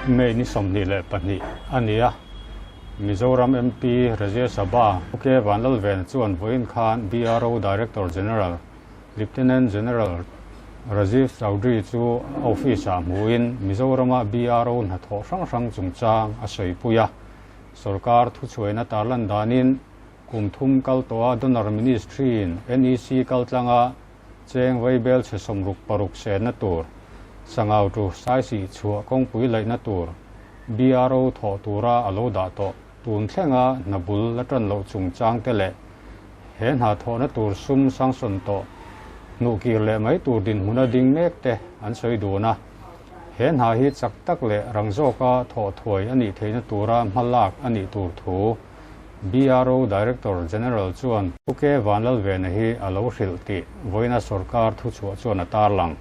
May ni 22 a ni a, Mizoram MP Rajya Sabha Pu K Vanlalvena chuan vawiin khan BRO Director General Lieutenant General Rajiv Chaudhry chu a office-ah hmuin Mizorama BRO hnathawh hrang hrang chungchang a sawipui a. Sorkar thuchhuaina tarlan danin kum thum kal tawha Donor Ministry-in NEC kaltlanga cheng vaibel chhe 66 senna tur, sangau tu saisih chhuah kawngpui laihna tur BRO thawh tura a lo dah tawh tun thlenga hna bul la tan loh chungchang te leh he hna thawhna tur sum sanction tawh hnuhkir leh mai tur dinhmuna ding mek te an sawi dun a. He hna hi chak tak leh rang zawka thawh thuai a nih theihna tura hma lak a nih tur thu BRO Director General chuan Pu K Vanlalvena hi a lo hrilh tih vawiina sorkar thuchhuah chuan a tarlang.